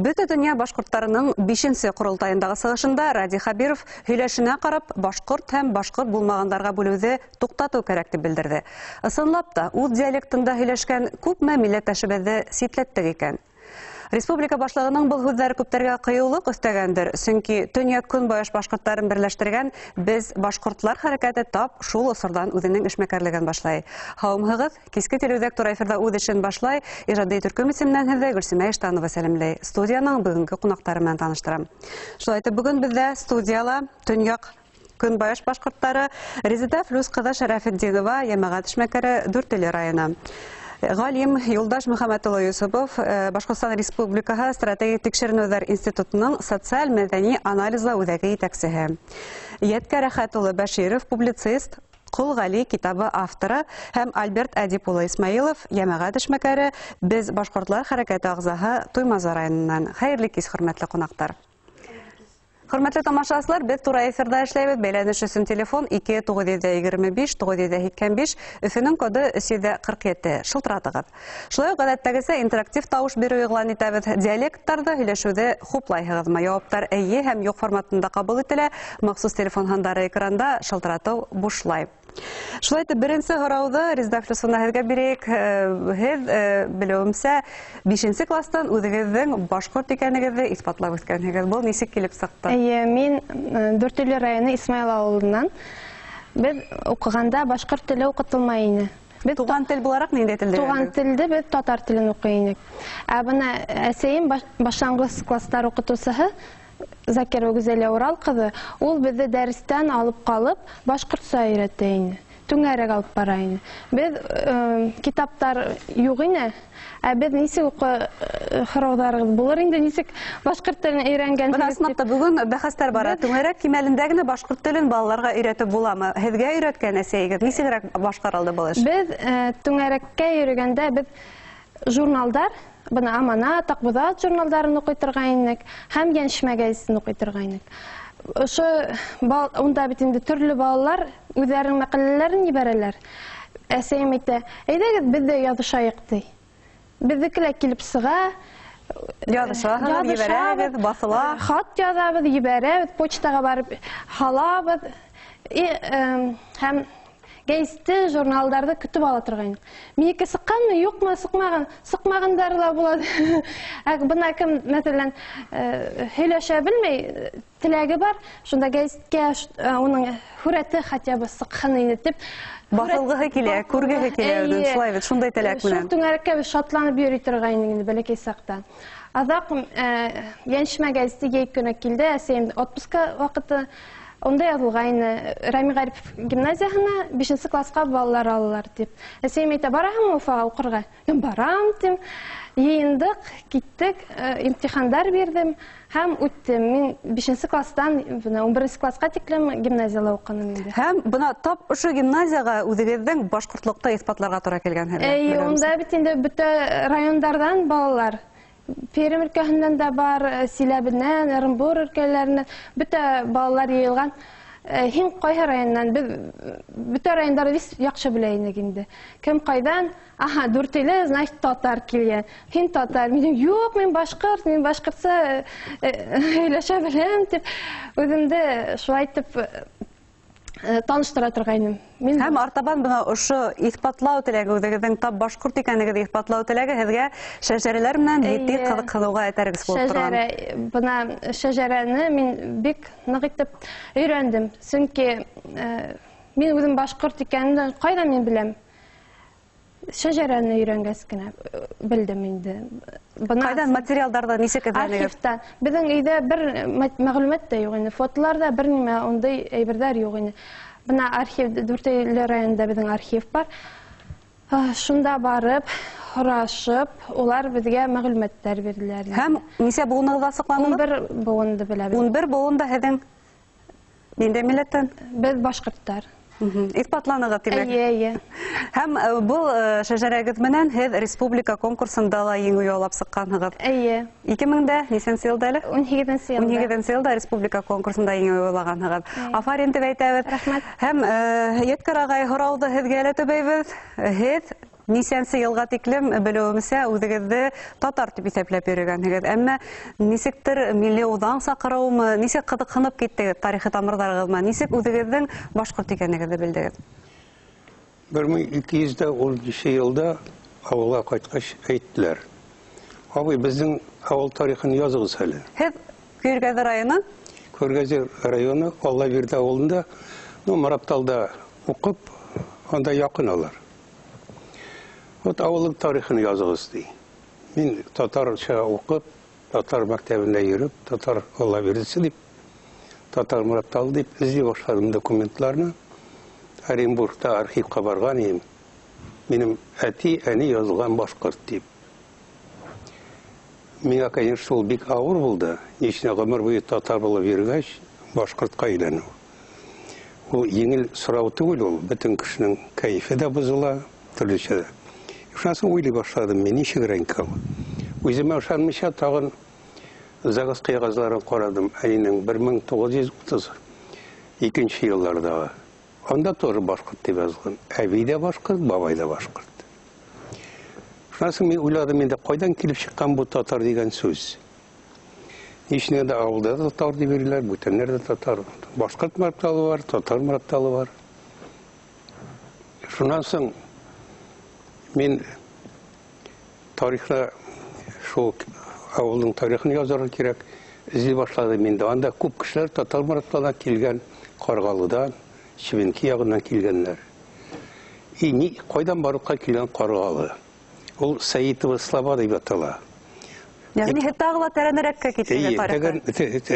Бөтә донъя башҡорттарының 5-нсе ҡоролтайындағы сығышында Радий Хәбиров һөйләшенә ҡарап башҡорт һәм башҡорт булмағандарға бүлеүҙе туҡтатыу кәрәк тип белдерҙе. Ысынлап та, үҙ диалектында һөйләшкән күпме милләттәшебеҙҙе ситләттек икән? Республика башлығының был һүҙҙәре күптәргә ҡыйыулыҡ өҫтәгәндер, сөнки төньяҡ-көнбайыш башҡорттарын берләштергән «Беҙ башҡортлар» хәрәкәте тап шул осорҙан үҙенең эшмәкәрлеген башлай. Һаумыһығыҙ, киске телеүҙәк тура эфирҙа үҙ эшен башлай. Ижади төркөм исеменән һеҙҙе Гөлсимә Иштанова сәләмләй. Студияның бөгөнгө ҡунаҡтары менән таныштырам. Шулай итеп, бөгөн беҙҙә студияла төньяҡ көнбайыш башҡорттары Резеда Флүс ҡыҙы Шәрәфетдинова, йәмәғәт эшмәкәре, Дүртөйлө районы. Ғалим Юлдаш Мөхәммәт улы Юсупов, Башҡортостан Республикаһы Стратегик тикшеренеүҙәр институтының социаль-мәҙәни анализлау үҙәге етәксеһе. Йәткә Рәхәт улы Бәширов, публицист, Ҡол Ғәли китабы авторы, һәм Альберт Әдип улы Исмаилов, йәмәғәт эшмәкәре, «Беҙ башҡортлар» хәрәкәте ағзаһы, Туймазы районынан. Хәйерле кис, хөрмәтле ҡунаҡтар. Хөрмәтле тамашасылар, беҙ тура эфирҙа эшләйбеҙ. Бәйләнеш өсөн телефон 2 925 985, Өфөнөң коды 347. Шылтыратығыҙ. Шулай уҡ ғәҙәттәгесә интерактив тауыш биреү иғлан итәбеҙ. Диалекттарҙы һөйләшеүҙе хуплайһығыҙмы? Яуаптар эйе һәм юҡ форматында ҡабул ителә. Махсус телефон һандары экранда, шылтыратыу бушлай. Шулай итеп, беренсе һорауҙы Резеда Флүсовна һеҙгә бирәйек. Һеҙ, белеүемсә, 5-нсе кластан үҙегеҙҙең башҡорт икәнегеҙҙе иҫбатлап үҫкәнһегеҙ. Был нисек килеп сыҡты? Эйе, мин Дүртөйлө районы Исмаил ауылынан. Беҙ уҡығанда башҡорт теле уҡытылмай ине. Беҙ Туған тел булараҡ ниндәй телдә Туған өйрәндегеҙ? телде беҙ татар телен уҡый инек. Ә бына әсәйем башланғыс класстар уҡытыусыһы Закирова Гүзәлиә Урал ҡыҙы, ул беҙҙе дәрестән алып ҡалып башҡортса өйрәтә ине. Түңәрәк алып бара ине. Беҙ китаптар юҡ ине, ә беҙ нисек уҡы һорауҙарығыҙ булыр инде, нисек башҡорт телен өйрәнгәнһегеҙ Бына тип. ысынлап та бөгөн бәхәстәр бара. Беҙ Түңәрәк кимәлендә генә башҡорт телен балаларға өйрәтеп буламы? Һеҙгә өйрәткән әсәйегеҙ нисегерәк башҡарылды был эш? Беҙ түңәрәккә йөрөгәндә беҙ журналдар, бына Аманат, Аҡбуҙат журналдарын уҡый торғайныҡ һәм Йәншмә гәзитен уҡый торғайныҡ. Ошо унда бит инде төрлө балалар үҙҙәренең мәҡәләләрен ебәрәләр. Әсәйем әйтә, әйҙәгеҙ беҙ ҙә яҙышайыҡ, ти. Беҙҙеке лә килеп сыға. Яҙышаһығыҙ, Яҙышабыҙ. ебәрәбеҙ, баҫыла. Хат яҙабыҙ, ебәрәбеҙ, почтаға барып һалабыҙ. И һәм гәзитте, журналдарҙы көтөп ала торғайныҡ. Минеке сыҡҡанмы, юҡмы, сыҡмаған, сыҡмағандары ла була. Ә бына кем, мәҫәлән, һөйләшә белмәй, теләге бар, шунда гәзиткә уның һүрәте хотя бы сыҡһын ине тип. Баҫылғыһы килә, күргеһе килә, Эйе. шулай бит, шундай теләк Шул менән. түңәрәккә беҙ шатланып йөрөй торғайныҡ инде бәләкәй саҡта. Аҙаҡ Йәншмә гәзите йәй көнө килде, әсәйем отпуска ваҡыты. Унда яҙылғайны Рами Ғәрипов гимназияһына 5-нсе класҡа балалар алалар тип. Әсәйем әйтә, бараһыңмы Уфаға уҡырға? Мин барам тим. Йыйындыҡ, киттек, имтихандар бирҙем һәм үттем. Мин 5-нсе кластан бына 11-нсе класҡа тиклем гимназияла уҡыным инде. Һәм бына тап ошо гимназияға үҙегеҙҙең башҡортлоҡто иҫбатларға тура килгән һеҙгә, Эйе, беләм. унда бит инде бөтә райондарҙан балалар. Пермь өлкәһенән дә бар, Силәбенән, Ырымбур өлкәләренән бөтә балалар йыйылған. Һин ҡайһы районнан? Беҙ бөтә райондарҙы бик яҡшы белә инек инде. Кем ҡайҙан? Аһа, Дүртөйлө, значит, татар килгән. Һин татар. Мин әйтәм, юҡ, мин башҡорт, мин башҡортса һөйләшә беләм тип үҙемде шулай итеп таныштыра торғайным. Мин Һәм артабан бына ошо иҫбатлау теләге, үҙегеҙҙең тап башҡорт икәнегеҙҙе иҫбатлау теләге һеҙгә шәжәрәләр менән етди Эйе. ҡыҙыҡһыныуға этәргес булып торған. Шәжәрә, бына шәжәрәне мин бик ныҡ итеп өйрәндем. Сөнки мин үҙем башҡорт икәнемде ҡайҙан мин беләм? Шәжәрәне өйрәнгәс кенә белдем инде. Бына Ҡайҙан материалдарҙы нисек эҙләнегеҙ? Архивта. Беҙҙең өйҙә бер мәғлүмәт тә юҡ ине. Фотоларҙа бер нимә ундай әйберҙәр юҡ ине. Бына архив, Дүртөйлө районында беҙҙең архив бар. Шунда барып, һорашып, улар беҙгә мәғлүмәттәр бирҙеләр. Һәм нисә быуынығыҙ асыҡланды? 11 быуынды беләбеҙ. 11 быуында һеҙҙең ниндәй милләттән? Беҙ башҡорттар. Иҫбатланығыҙ, тимәк. Эйе, эйе. Һәм был шәжәрәгеҙ менән һеҙ республика конкурсында ла еңеү яулап сыҡҡанһығыҙ. Эйе. Ике мең дә нисәнсе йылда әле? Ун һигеҙенсе йылда. Ун һигеҙенсе йылда республика конкурсында еңеү яулағанһығыҙ. Эйе. Афарин тип әйтәбеҙ. Рәхмәт. Һәм Йәткәр ағай, һорауҙы һеҙгә лә төбәйбеҙ. Һеҙ Нисәнсе йылға тиклем, белеүемсә, үҙегеҙҙе татар тип иҫәпләп йөрөгәнһегеҙ. Әммә нисектер милли уҙаң саҡырыумы, нисек ҡыҙыҡһынып киттегеҙ тарихи тамырҙарығыҙ менән, нисек үҙегеҙҙең башҡорт икәнегеҙҙе белдегеҙ? 1210 йылда ауылға ҡайтҡас әйттеләр: "Абый, беҙҙең ауыл тарихын яҙығыҙ әле." Һеҙ Көйөргәҙе районы? Көйөргәҙе районы, Аллабирҙе ауылында, ну, Марапталда уҡып, анда яҡын алар. Вот ауылдың тарихын яҙығыҙ, ти. Мин татарса уҡып, татар мәктәбендә йөрөп, татар Аллабирҙесе тип, татар Марапталы тип эҙләй башланым документларны. Оренбургта архивҡа барған инем. Минең әти, әни яҙылған башҡорт тип. Миңә, конечно, ул бик ауыр булды. Ни өсөн ғүмер буйы татар булып йөрөгәс, башҡортҡа әйләнеү. Ул еңел сорау түгел ул, бөтөн кешенең кәйефе дә боҙола, төрлөсә дә. Шунан һуң уйлай башладым мин, нисегерәк икән ул. Үҙемә ышанмыйса тағын ЗАГС ҡағыҙҙарын ҡарадым, әнинең 1932 йылларҙағы. Анда тоже башҡорт тип яҙылған. Әбей ҙә башҡорт, бабай ҙа башҡорт. Шунан һуң мин уйладым инде, ҡайҙан килеп сыҡҡан был татар тигән сүз? Ни өсөн дә ауылда да татар тип йөрөйләр, бүтәннәр ҙә татар. Башҡорт Марапталы бар, татар Марапталы бар. Шунан һуң мин тарихта шул ауылдың тарихын язарга кирәк, эзли башладым инде. Анда күп кешеләр татар Марапталдан килгән, Ҡарғалыдан, Чебенки ягыннан килгәннәр. И ни, кайдан барлыкка килгән Ҡарғалы? Ул Сәйитова Слаба дип атала. Ягъни һеҙ тағы ла тәрәнерәккә киттегеҙ Эйе, тарихта.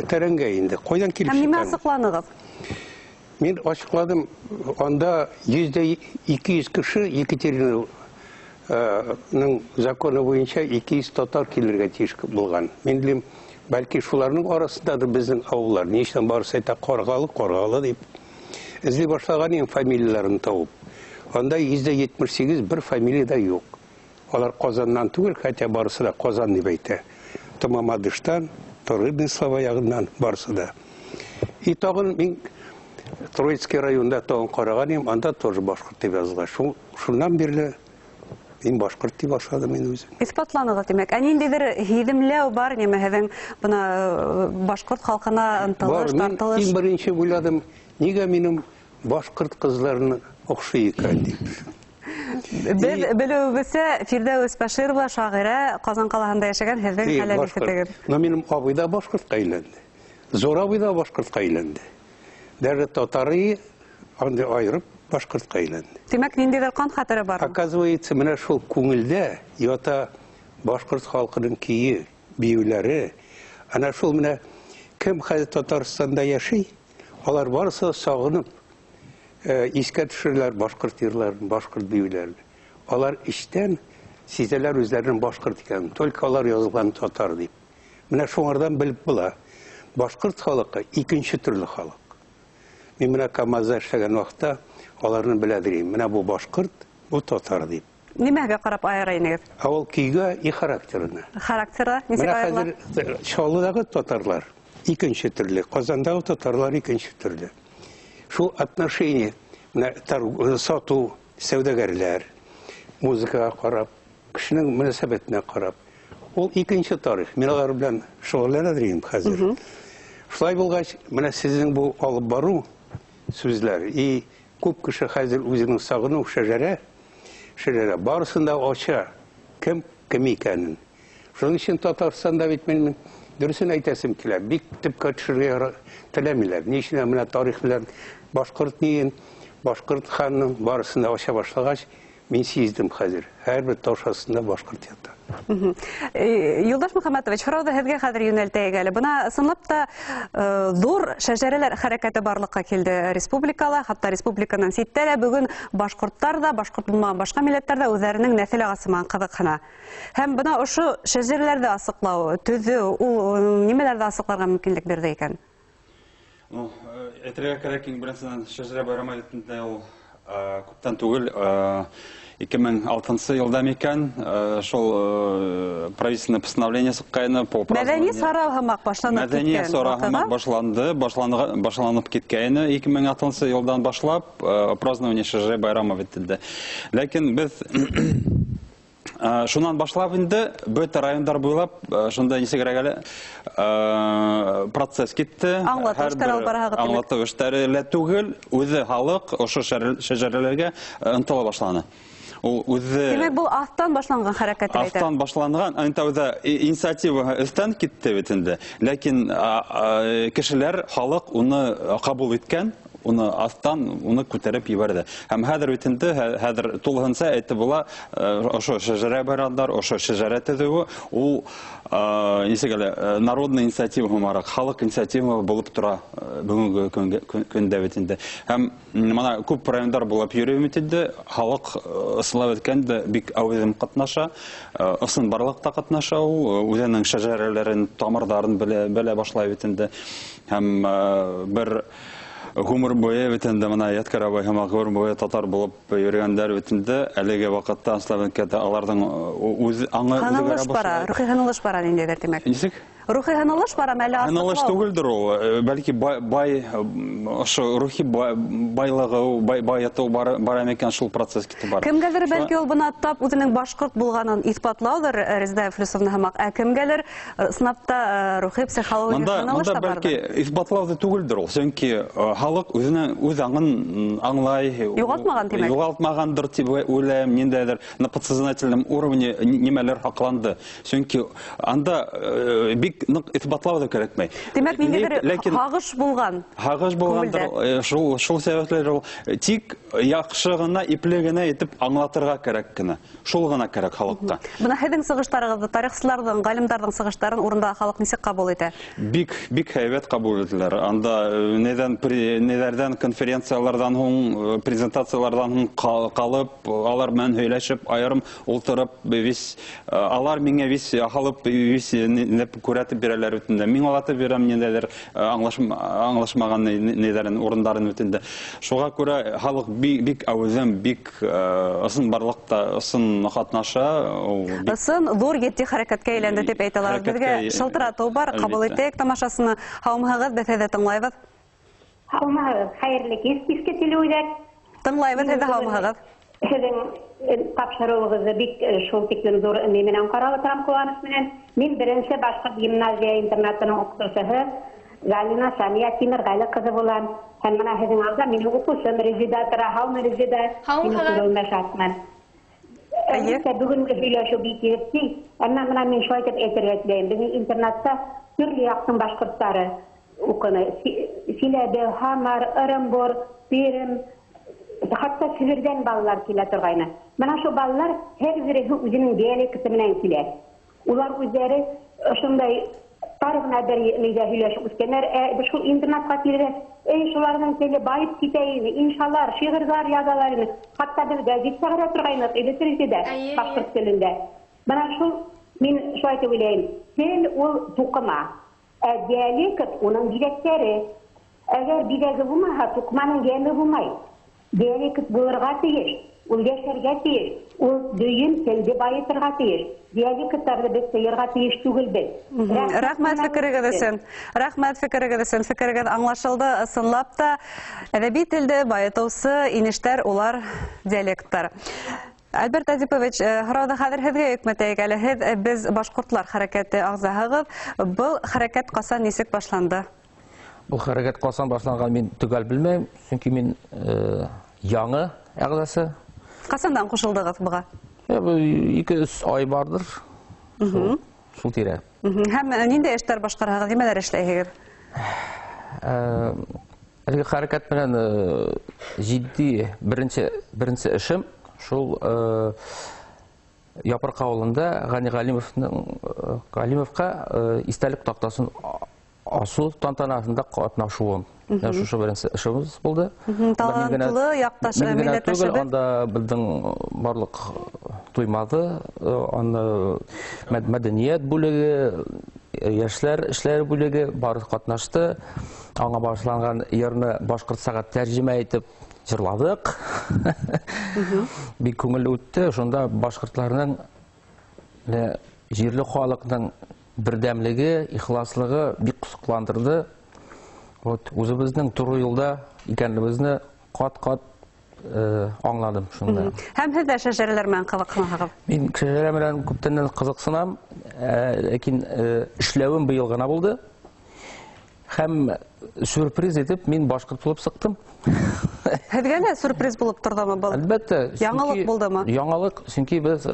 Тәрәнгә инде. Кайдан килеп Һәм нимә чыккан? асыҡланыгыҙ? Мин асыҡланым, анда 100-200 кеше Екатеринаның законы буйынса 200 татар килергә тиеш булган. Мин беләм, бәлки шуларның арасындадыр безнең авыллар. Ни өчен барысы әйтә Ҡарғалы, Ҡарғалы дип. Эзли башлаган идем фамилияларын табып. Анда 178 бер фамилия дә юк. Алар Казаннан түгел, хотя барысы да Казан дип әйтә. Мамадыштан, Рыбный Слава ягыннан барысы да. И тагын мин Троицкий районында тагын караган идем, анда тоже башкорт дип язылган. Шуннан бирле мин башкорт дип башладым инде үзем. Исбатланыгыз, димәк. Ә ниндидер һиҙемләү бар ниме һеҙҙең бына башҡорт халҡына ынтылыш, Бар, мин тартылыш? Иң беренче уйладым, нигә минем башҡорт ҡыҙҙарына оҡшай икән дип. Беҙ белеүебеҙсә, Фирҙәүес Бәширова шағирә Ҡазан ҡалаһында йәшәгән һеҙҙең Эй, хәләл башҡорт. ефетегеҙ. Но минең абый да башҡортҡа әйләнде. Зур абый да башҡортҡа әйләнде. Даже татары анда айырып башҡортҡа әйләнде. Тимәк, ниндәйҙер ҡан хәтере бар? Оказывается, менә шул күңелдә ята башҡорт халҡының кейе, бейеүләре. Ана шул менә кем хәҙер Татарстанда йәшәй, алар барысы сағынып, иҫкә төшөрәләр башҡорт йырларын, башҡорт бейеүләрен. Алар эштән сизәләр үзләренең башҡорт икәнен, только алар язылган татар дип. Менә шуңардан белеп була. Башҡорт халҡы икенче төрлө халыҡ. Мин менә КАМАЗда эшләгән ваҡытта аларны белә идем. Менә бу башҡорт, бу татар дип. Нимәгә ҡарап айыра инегеҙ? Ә ул көйгә и характерына. Характеры нисек Менә айырыла? хәҙер Чаллыдагы татарлар икенче төрле, Казандагы татарлар икенче төрле. Шул отношение, менә сату, сәүдәгәрләр, музыкага карап, кешенең мөнәсәбәтенә карап, ул икенче тарих. Мин алар белән шөгыльләнә идем хәзер. Шулай булгач, менә сезнең бу алып бару сүзләр, и күп кеше хәзер үзенең сагыну шәҗәрә, шәҗәрә барысын да ача, кем кем икәнен. Шуның өчен Татарстанда бит мин дөресен әйтәсем килә, бик төпкә төшерергә теләмиләр. Ни өчен менә тарих белән башҡорт ниен, башҡорт ханның барысын да ача башлагач, мин сиздем хәзер. Һәрбер таш астында башҡорт ята. Юлдаш Мөхәммәтович, һорауҙы һеҙгә хәҙер йүнәлтәйек әле. Бына ысынлап та ҙур шәжәрәләр хәрәкәте барлыҡҡа килде республикала, хатта республиканан ситтә лә бөгөн башҡорттар ҙа, башҡорт булмаған башҡа милләттәр ҙә үҙҙәренең нәҫел ағасы менән ҡыҙыҡһына. Һәм бына ошо шәжәрәләрҙе асыҡлау, төҙөү, ул нимәләрҙе асыҡларға мөмкинлек бирҙе икән? Әйтергә кәрәк, иң беренсенән, шәжәрә байрамы әҙәтендә ул Күптән түгел 2006 йылда микән шул правительственное постановление сыҡҡайны по Мәҙәни сара һымаҡ башланып киткән. Мәҙәни сара һымаҡ башланды, башланып киткәйне 2006 йылдан башлап празднование Шәжәрә байрамы ителде. Ләкин беҙ шунан башлап инде бөтә райондар буйлап шунда нисегерәк әле процесс китте. Аңлатыу эштәре алып бараһығыҙ, тимәк. Аңлатыу эштәре лә түгел, үҙе халыҡ ошо шәжәрәләргә ынтыла башланы. Ул үҙе Тимәк, был аҫтан башланған хәрәкәт тип әйтә. Аҫтан башланған, тәүҙә инициатива өҫтән китте бит инде. Ләкин кешеләр, халыҡ уны ҡабул иткән, уны аҫтан уны күтәреп ебәрҙе. Һәм хәҙер бит инде, хәҙер тулыһынса әйтеп була, ошо шәжәрә байрамдар, ошо шәжәрә төҙөүе, ул, нисек әле, народная инициатива һымараҡ, халыҡ инициатива булып тора бөгөнгө көндә бит инде. Һәм мына күп райондар булып йөрөй бит инде, халыҡ ысынлап әйткәндә бик әүҙем ҡатнаша, ысын барлыҡта ҡатнаша ул, үҙенең шәжәрәләрен, тамырҙарын белә башлай бит инде. Һәм бер ғүмер буйы бит инде мына Ядкәр абай һымаҡ ғүмер буйы татар булып йөрөгәндәр бит инде, әлеге ваҡытта ысынлап әйткәндә аларҙың үҙ аңы үҙгәрә Һынылыш бара, башлай. рухи һынылыш бара ниндәйҙер, тимәк. Нисек? Рухи һынылыш бара, әллә артыҡ Һынылыш ул? түгелдер ул. Бәлки бай, ошо рухи байлығы, байытыу бара микән, шул процесс китеп бара. Кемгәлер Шуңа бәлки ул бына тап үҙенең башҡорт булғанын иҫбатлауҙыр, Резеда Флюсовна һымаҡ. Ә кемгәлер, ысынлап та, рухи психологик һынылыш Мында та барҙыр. бәлки иҫбатлау ҙа түгелдер ул, сөнки халыҡ үҙенең үҙ аңын аңлай, Юғалтмаған, тимәк. Юғалтмағандыр тип уйлайым, ниндәйҙер на подсознательном уровне нимәлер һаҡланды. Сөнки анда бик ныҡ иҫбатлау ҙа кәрәкмәй. Тимәк, ниндәйҙер Ләкин һағыш булған Һағыш булғандыр, күңелдә. шул сәбәпләр ул. Тик яҡшы ғына, ипле генә итеп аңлатырға кәрәк кенә. Шул ғына кәрәк халыҡҡа. Бына һеҙҙең сығыштарығыҙҙы, тарихсыларҙың, ғалимдарҙың сығыштарын урында халыҡ нисек ҡабул итә? Бик, бик һәйбәт ҡабул ителәр. Анда нейҙәрҙән, конференцияларҙан һуң, презентацияларҙан һуң ҡалып, алар менән һөйләшеп, айырым ултырып, алар миңә вис һалып, вис неп күрәтеп бирәләр бит инде. Мин аңлатып бирәм ниндәйҙер аңлашмаған нейҙәрен, урындарын бит инде. Шуға күрә халыҡ бик әүҙем, бик ысын барлыҡта ысын ҡатнаша. Ул бик Ысын ҙур етди хәрәкәткә әйләнде тип әйтә алабыҙ. Хәрәкәткә Беҙгә шылтыратыу бар, ҡабул әлбиттә. итәйек тамашасыны. Һаумыһығыҙ, беҙ һеҙҙе тыңлайбыҙ. Һаумыһығыҙ, хәйерле кис, киске телеүҙәк. Тыңлайбыҙ һеҙҙе, һаумыһығыҙ. Һеҙҙең тапшырыуығыҙҙы бик шул тиклем ҙур ни менән ҡарап ултырам, ҡыуаныс менән. Мин беренсе башҡорт гимназия интернатының уҡытыусыһы Галина Сания Тимерғәле ҡыҙы булам. Һәм бына һеҙҙең алда минең уҡыусым Резеда тора. Һаумы, Резеда? Һаумыһығыҙ. Мине күреүемә шатмын. Эйе. Әлбиттә, бөгөнгө һөйләшеү бик етди. Әммә бына мин шулай итеп әйтергә теләйем. Беҙҙең интернатта төрлө яҡтың башҡорттары уҡыны. Силәбе, Һамар, Ырымбур, Пермь, хатта Себерҙән балалар килә торғайны. Бына шул балалар һәр береһе үҙенең диалекты менән килә. Улар үҙҙәре ошондай тар ғына бер нейҙә һөйләшеп үҫкәндәр. Беҙ шул интернатҡа килгәс, эй, шуларҙың теле байып китә ине, иншалар, шиғырҙар яҙалар ине. Хатта беҙ гәзит сығара торғайныҡ, электрикеҙә, башҡорт телендә. Бына шул, мин шулай тип уйлайым. Тел ул туҡыма, ә диалект уның биҙәктәре. Әгәр биҙәге булмаһа, туҡыманың йәме булмай. Диалект булырға тейеш, ул йәшәргә тейеш, ул дөйөм телде байытырға тейеш. Диалектарҙы беҙ тыйырға тейеш түгелбеҙ. Рәхмәт фекерегеҙ өсөн. Рәхмәт фекерегеҙ өсөн. Фекерегеҙ аңлашылды. Ысынлап та әҙәби телде байытыусы инештәр улар диалекттар. Альберт Әдипович, һорауҙы хәҙер һеҙгә йөкмәтәйек әле. Һеҙ беҙ башҡортлар хәрәкәте ағзаһығыҙ. Был хәрәкәт ҡасан, нисек башланды? Был хәрәкәт ҡасан башланған мин төгәл белмәйем, сөнки мин яңы ағзасы. Ҡасандан ҡушылдығыҙ быға? Был ике-өс ай барҙыр. Шул тирә. Һәм ниндәй эштәр башҡараһығыҙ, нимәләр эшләйһегеҙ? Әлеге хәрәкәт менән етди беренсе эшем шул Япырҡа ауылында Ғани Ғалимовҡа иҫтәлек таҡтасын асыу тантанаһында ҡатнашыуым. Менә шушы беренсе эшебеҙ булды. Талантлы яҡташ, Мин генә милләттәшебеҙ. түгел, анда беҙҙең барлыҡ Туймаҙы, аны мәҙәниәт бүлеге, Яшьләр эшләре бүлеге бары катнашты. Аңа багышланган йырны башкортсага тәрҗемә итеп җырладык. Бик күңелле үтте. Шунда башкортларның җирле халыкның бердәмлеге, ихласлыгы бик сокландырды. Вот үзебезнең туры юлда икәнлегебезне кат-кат аңладым шунда. Һәм һеҙ ҙә шәжәрәләр менән ҡыҙыҡһынаһығыҙ? Мин шәжәрә менән күптәннән ҡыҙыҡсынам, ләкин эшләүем быйыл ғына булды. Һәм сюрприз итеп мин башҡорт булып сыҡтым. Һеҙгә лә сюрприз булып торҙомы был? Әлбәттә. Яңылыҡ булдымы? Яңылыҡ, сөнки беҙ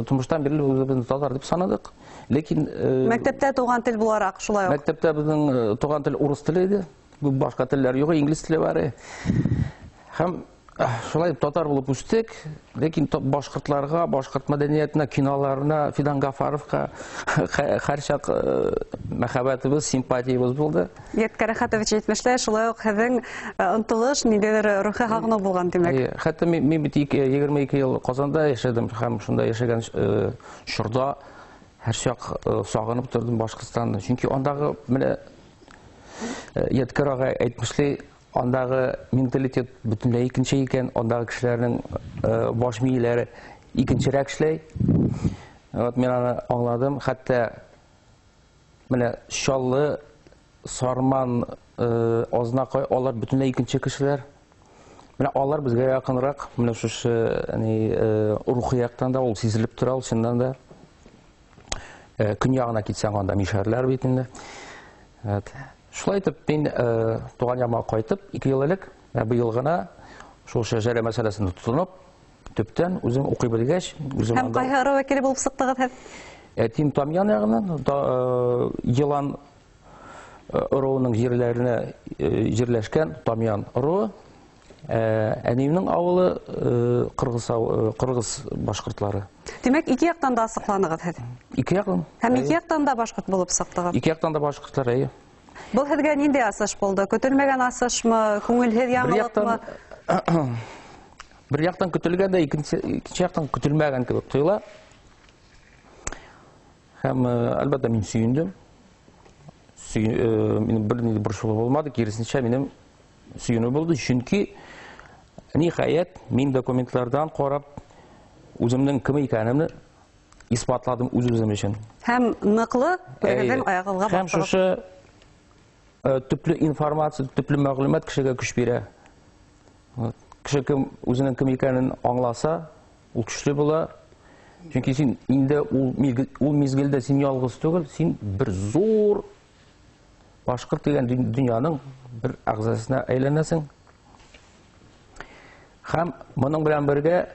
тумыштан бирле үҙебеҙҙе татар тип санадыҡ. Ләкин мәктәптә туған тел булараҡ шулай уҡ. Мәктәптә беҙҙең туған тел урыҫ теле ине. Башҡа телдәр юҡ, инглиз теле бар. Һәм шулай татар булып үстек, ләкин башҡортларға, башҡорт мәдәниәтенә, киноларына, Фидан Гафаровҡа һәр чак мөхәббәтебеҙ, симпатиябыҙ булды. Ядкәр Әхәтович әйтмешләй, шулай уҡ һеҙҙең ынтылыш ниндәйҙер рухи һағыныу булған, тимәк. Хәтта мин бит 22 йыл Ҡазанда йәшәдем һәм шунда йәшәгән чорҙа һәр чак сағынып торҙом Башҡортостанды. Сөнки андағы менә Ядкәр ағай әйтмешләй, андағы менталитет бөтөнләй икенсе икән, андағы кешеләрнең баш мийләре икенсерәк эшләй. Вот мин аны аңладым. Хәтта менә Чаллы, Сарман, Азнакай, алар бөтөнләй икенсе кешеләр. Менә алар безгә якынрак, менә шушы рухи яктан да ул сизелеп тора, ул чыннан да. Көньягына китсәң, анда мишәрләр бит инде. Шулай итеп мин туган яма кайтып, 2 ел элек, быел гына шул шәжәрә мәсьәләсен тотынып, төптән үзем укый белгәч, үзем анда. Һәм кайһы ыру вәкиле булып сыктыгыз һеҙ? Әтием Тамьян ягыннан, Йылан ыруының җирләренә җирләшкән Тамьян ыруы. Әниемнең авылы кыргыз башкортлары. Тимәк, ике яктан да асыҡланыгыҙ һеҙ? Ике яктан. Һәм ике яктан да башҡорт булып сыҡтығыҙ? Ике яктан да башҡортлар, әйе. Был һеҙгә ниндәй асыш булды? Көтөлмәгән асышмы, күңелһеҙ яңылыҡмы? Бер яҡтан көтөлгән дә, икенсе яҡтан көтөлмәгән кебек тойола. Һәм, әлбәттә, мин сөйөндөм. Минең бер ниндәй борсолоу булмады, киресенсә, минең сөйөнөү булды. Чөнки ниһайәт мин документлардан ҡарап үземнең кем икәнемне исбатладым үҙ-үзем өсөн. Һәм ныҡлы үҙегеҙҙең аяғығыҙға баҫтығыҙ. Һәм шушы төплө информация, төплө мәғлүмәт кешегә көс бирә. Кеше кем үзенең кем икәнен аңласа, ул көслө була. Чөнки син инде ул мизгелдә син ялгыз түгел, син бер зур башҡорт дигән дөньяның бер әгъзасына әйләнәсең. Һәм моның белән бергә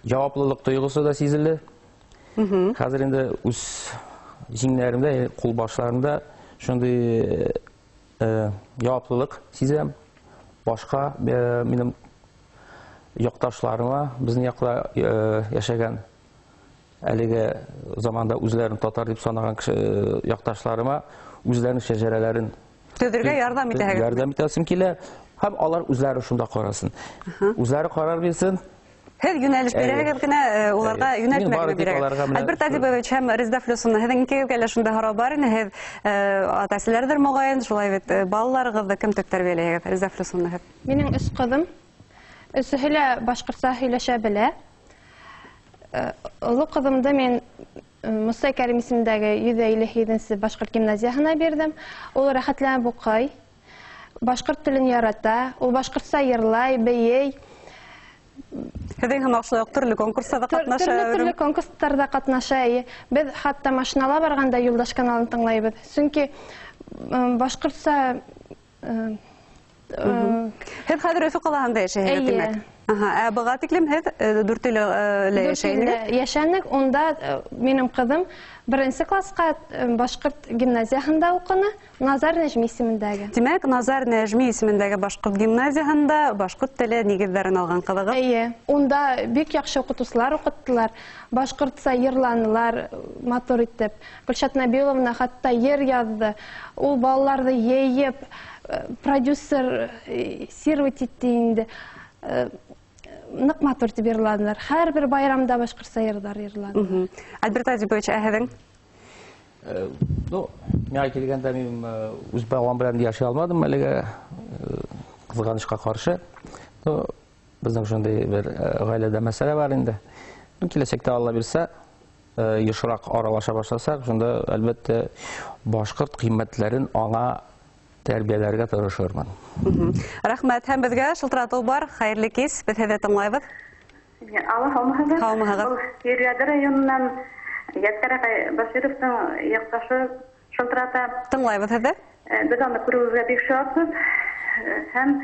җаваплылык тойгысы да сизелде. Хәзер инде үз җиңнәремдә, кулбашларымда шундый җаваплылык сизәм. Башка минем якташларыма, безнең якта яшәгән әлеге заманда үзләрен татар дип санаган кеше якташларыма үзләренең шәҗәрәләрен төзергә ярдәм итәһегез. Ярдәм итәсем килә. Һәм алар үзләре шунда карасын. Үзләре карар бирсен. Һеҙ йүнәлеш бирәһегеҙ генә, уларға йүнәлтмә генә бирәһегеҙ. Альберт Адибович һәм Резеда Флюсовна, һеҙҙең икегеҙгә лә шундай һорау бар ине. Һеҙ ата-әсәләрҙер моғайын, шулай бит, балаларығыҙҙы кем төп тәрбиәләйһегеҙ? Резеда Флюсовна, һеҙ? Минең өс ҡыҙым, өсөһө лә башҡортса һөйләшә белә. Оло ҡыҙымды мин Муса Кәрим исемендәге 157-нсе башҡорт гимназияһына бирҙем. Ул рәхәтләнеп уҡый, башҡорт телен ярата, ул башҡортса йырлай, бейей. Һеҙҙең һымаҡ шулай уҡ төрлө конкурстарҙа ҡатнаша. Төрлө конкурстарҙа ҡатнаша. Беҙ хатта машинала барғанда Юлдаш каналын тыңлайбыҙ. Сөнки башҡортса Һеҙ хәҙер Өфө ҡалаһында йәшәйһегеҙ, тимәк? Ә быға тиклем һеҙ Дүртөйлөлә йәшәйнегеҙ? Йәшәнек. Унда минең ҡыҙым беренсе класҡа башҡорт гимназияһында уҡыны, Назар Нәжми исемендәге. Тимәк, Назар Нәжми исемендәге башҡорт гимназияһында башҡорт теле нигеҙҙәрен алған ҡыҙығыҙ? Эйе. Унда бик яҡшы уҡытыусылар уҡыттылар, башҡортса йырланылар матур итеп. Гөлшат Нәбиловна хатта йыр яҙҙы. Ул балаларҙы йыйып, продюсер сировать итте инде. Ныҡ матур тип йырланылар. Һәр бер байрамда башҡортса йырҙар йырланылар. Альберт Адибович, ә һеҙҙең? Ну, миңа килгәндә мин үз балам белән яши алмадым әлегә, кызганычка каршы. Ну, безнең шундый бер гаиләдә мәсьәлә бар инде. Ну, киләчәктә Алла бирсә, ешрак аралаша башласак, шунда әлбәттә башкорт кыйммәтләрен аңа тәрбияләргә тырышырмын. Рәхмәт, һәм безгә шылтырату бар. Хәерле кич, без һеҙҙе тыңлайбыҙ. Алла, һаумыһығыҙ. Һаумыһығыҙ. Был Иргәҙе районынан Ядкәр ағай Башировтың яҡташы шылтырата. Тыңлайбыҙ һеҙҙе. Беҙ аны күреүебеҙгә бик шатбыҙ. Һәм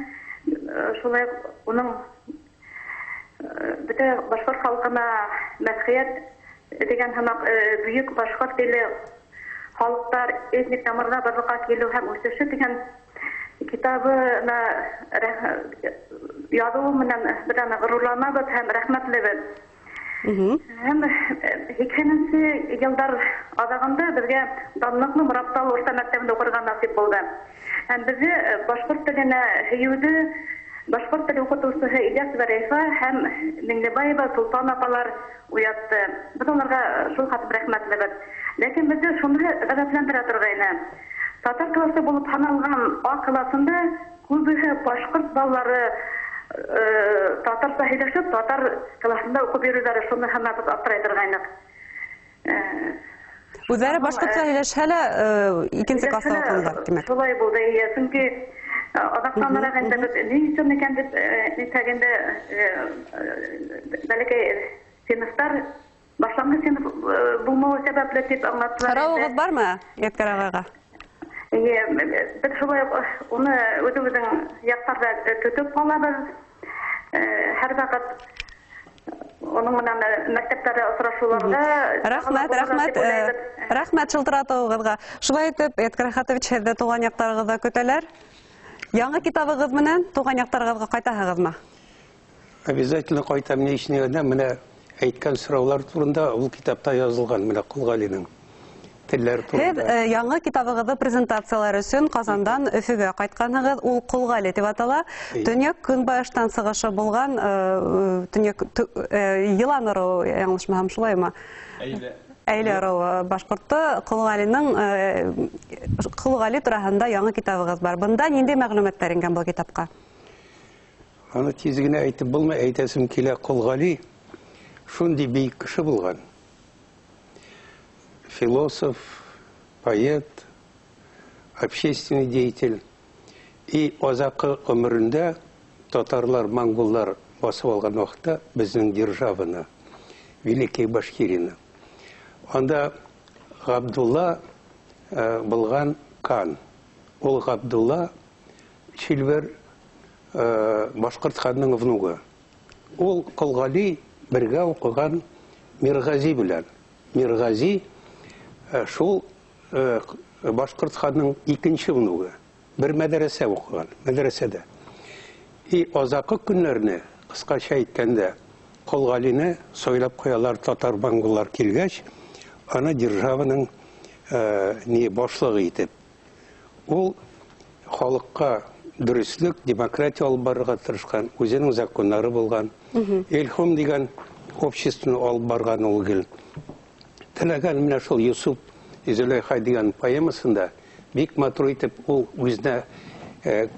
шулай уҡ уның бөтә башҡорт халҡына мәҙхиәт тигән һымаҡ бөйөк башҡорт теле халыҡтар этник тамырҙа барлыҡҡа килеү һәм үҫеше тигән китабына яҙыуы менән беҙ аны ғорурланабыҙ һәм рәхмәтлебеҙ. Һәм 80-нсе йылдар аҙағында беҙгә данлыҡлы Мораптал урта мәктәбендә уҡырға насип булды. Һәм беҙҙе башҡорт теленә һөйөүҙе башҡорт теле уҡытыусыһы Ильяс Вәрәйфа һәм Миңлебаева Султан апалар уятты. Беҙ уларға шул хәтле рәхмәтлебеҙ. Ләкин беҙҙе шуныһы ғәжәпләндерә торғайны. Татар классы булып һаналған А классында күбеһе башҡорт балалары татарса һөйләшеп, татар классында уҡып йөрөүҙәре шуны һанап аптырай торғайныҡ. Үҙҙәре башҡортса һөйләшһә лә, икенсе класста уҡынылар, тимәк. Шулай булды, эйе, сөнки аҙаҡтаныраҡ инде беҙ ни өсөн икән тип нитәгәндә, бәләкәй синыфтар башланғыс синыф булмауы сәбәпле тип аңлаттылар. Һорауығыҙ бармы, Ядкәр ағайға? Эйе, беҙ шулай уҡ уны үҙебеҙҙең яҡтарҙа көтөп ҡалабыҙ. Һәр ваҡыт уның менән мәктәптәрҙә осрашыуларҙа Рәхмәт, рәхмәт, рәхмәт шылтыратыуығыҙға. Шулай итеп, Ядкәр Хатович, һеҙҙе тыуған яҡтарығыҙҙа көтәләр. Яңы китабығыҙ менән тыуған яҡтарығыҙға ҡайтаһығыҙмы? Обязательно ҡайтам, ни өсөн генә, менә әйткән сораулар турында ул китапта язылған, менә Ҡол Ғәлинең телләр Һеҙ, турында. Яңы китабығыҙҙы презентациялар өсөн Ҡазандан Өфөгә ҡайтҡанһығыҙ. Ул Ҡол Ғәли тип атала. Төньяҡ көнбайыштан сығышы булған төньяҡ, йылан ырыуы, яңылышмаһам, шулаймы? Әйлә. Әйлә ырыуы башҡорто. Ҡол Ғәлинең, Ҡол Ғәли тураһында яңы китабығыҙ бар. Бында ниндәй мәғлүмәттәр ингән был китапҡа? Аны тиҙ генә әйтеп булмай, әйтәсем килә. Ҡол Ғәли шундай бейек кеше булған. Философ, поэт, общественный деятель. И азаҡы ғүмерендә татарлар, монголдар басып алған ваҡытта беҙҙең державаны, Великий Башкирина. Анда Ғабдулла булған хан. Ул Ғабдулла Шилбер башҡорт ханының внугы. Ул Ҡол Ғәли бергә уҡыған Мирғази белән. Мирғази шул башҡорт ханының икенсе внугы. Бер мәҙрәсә уҡыған, мәҙрәсәдә. И азаҡы көннәрне, ҡыҫҡаса әйткәндә, Ҡол Ғәлине сайлап ҡуялар татар монголлар килгәс, аны державаның ни башлығы итеп. Ул халыҡҡа дөрөҫлөк, демократия алып барырға тырышҡан, үҙенең законнары булған. Эльхом дигән обществоны алып барған ул гел. Теләгән менә шул Юсуф Зөләйха дигән поэмасында бик матур итеп ул үзенә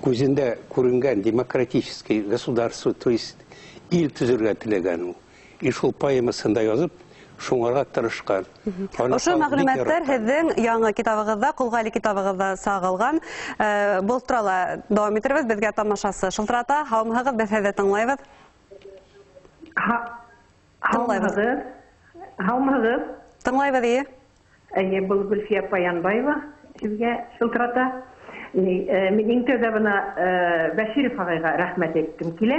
күзендә күренгән демократический государство, то есть ил төзергә теләгән ул. И шул поэмасында язып, шуңарга тырышкан. Аны Ошо халык бик мәгълүматтар яраткан. һеҙҙең яңы китабығыҙҙа, Ҡол Ғәли китабығыҙҙа сағылған. Был турала дауам итербеҙ, беҙгә тамашасы шылтырата. Һаумыһығыҙ, беҙ һеҙҙе тыңлайбыҙ. Тыңлайбыҙ. Һаумыһығыҙ. Һаумыһығыҙ. Тыңлайбыҙ, эйе. Эйе, был Гөлфиә Паянбаева һеҙгә шылтырата. Мин иң тәүҙә бына Бәширов ағайға рәхмәт әйткем килә.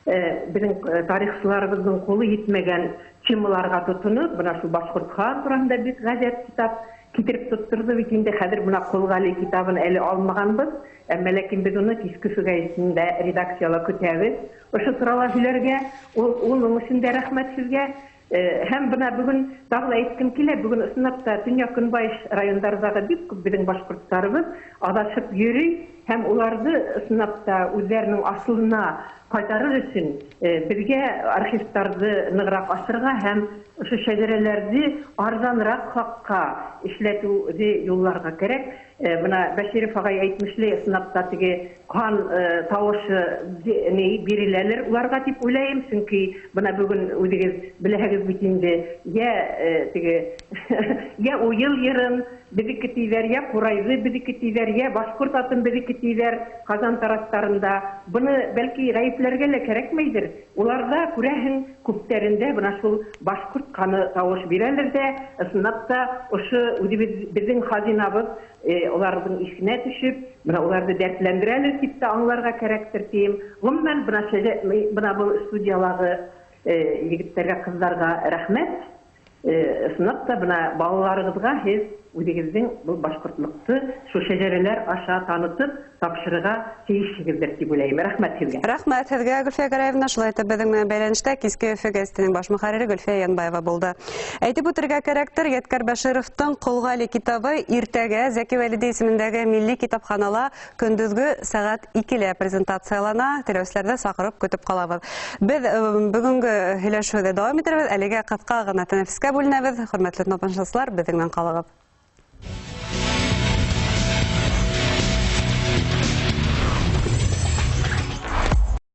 Беҙҙең тарихсыларыбыҙҙың ҡулы етмәгән темаларға тотоноп, бына шул башҡорт хан тураһында бик ғәжәп китап китереп тотторҙо бит инде. Хәҙер бына Ҡол Ғәли китабын әле алмағанбыҙ, әммә ләкин беҙ уны Киске Өфө гәзитендә редакцияла көтәбеҙ. Ошо турала һөйләргә, уның өсөн дә рәхмәт һеҙгә. Һәм бына бөгөн тағы ла әйткем килә, бөгөн ысынлап та төньяҡ көнбайыш райондарҙағы бик күп беҙҙең башҡорттарыбыҙ аҙашып йөрөй Һәм уларҙы ысынлап та үҙҙәренең асылына ҡайтарыр өсөн беҙгә архивтарҙы нығыраҡ асырға һәм ошо шәжәрәләрҙе арзаныраҡ хаҡҡа эшләтеүҙе юлларға кәрәк. Бына Бәширов ағай әйтмешләй, ысынлап та теге ҡан тауышы ни биреләлер уларға тип уйлайым, сөнки бына бөгөн үҙегеҙ беләһегеҙ бит инде, йә теге йә уйыл йырын беҙҙеке тиҙәр, йә ҡурайҙы беҙҙеке тиҙәр, йә башҡорт атын беҙҙеке тиҙәр Ҡазан тарафтарында. Быны бәлки ғәйепләргә лә кәрәкмәйҙер. Уларҙа күрәһең күптәрендә бына шул башҡорт ҡаны тауыш бирәлер ҙә, ысынлап та ошо үҙебеҙ беҙҙең хазинабыҙ уларҙың иҫенә төшөп, бына уларҙы дәртләндерәлер тип тә аңларға кәрәктер тием. Ғөмүмән, бына был студиялағы егеттәргә, ҡыҙҙарға рәхмәт. Ысынлап та бына балаларығыҙға һеҙ үҙегеҙҙең был башҡортлоҡто шул шәжәрәләр аша танытып тапшырырға тейешһегеҙҙер тип уйлайым. Рәхмәт һеҙгә. Рәхмәт һеҙгә, Гөлфиә Гәрәевна. Шулай итеп, беҙҙең менән бәйләнештә Киске Өфө гәзитенең баш мөхәррире Гөлфиә Янбаева булды. Әйтеп үтергә кәрәктер, Ядкәр Бәшировтың Ҡол Ғәли китабы иртәгә Зәки Вәлиди исемендәге милли китапханала көндөҙгө сәғәт 2-лә презентациялана. Теләүселәрҙе саҡырып көтөп ҡалабыҙ. Беҙ бөгөнгө һөйләшеүҙе дауам итербеҙ. Әлегә ҡыҫҡа ғына тәнәфескә бүленәбеҙ. Хөрмәтле тамашасылар, беҙҙең менән ҡалығыҙ.